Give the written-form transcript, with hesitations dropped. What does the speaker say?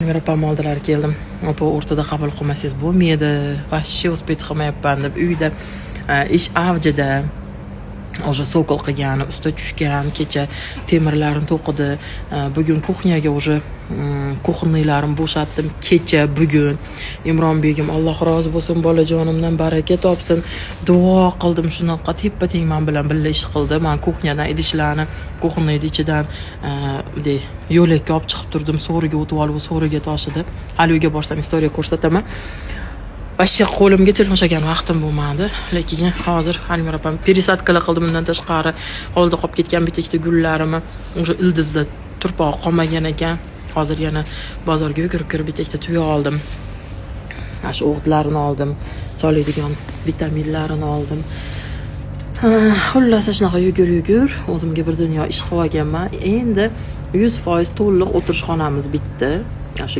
Opam oldilari keldim. "Opa, o'rtada qabul qilmasangiz bo'lmaydi, вообще успеть qilmayapman", deb. Uyda ish avjida, уже sokol qilgan, usta tushgan, kecha temirlarni to'qidi. Bugun кухня ga уже кухонный larimni bo'shatdim kecha, bugun Imron begim, Alloh rozi bo'lsin, bolajonimdan baraka topsin, duo qildim, shunaqa teppa teng man bilan birga ish qildi. Man кухня dan idishlarni кухонный ni ichidan bunday yo'lakka olib chiqib turdim, so'riga o'tib olib, so'riga toshidi. Hali uyga borsam, история ko'rsataman. Вообще qo'limga telefon ushlagan vaqtim bo'lmadi, lekin hozir Almira opam пересадка lar qildim. Undan tashqari hovlida qolib ketgan bitta ikkita gullarimni, уже ildizda turpog'i qolmagan ekan, hozir yana bozorga yugurib kirib bitta ikkita tuya oldim, mana shu o'g'itlarini oldim, soladigan vitaminlarini oldim. Xullas, shunaqa yugur yugur o'zimga bir dunyo ish qilib olganman. Endi 100% to'liq o'tirish xonamiz bitdi. Shu.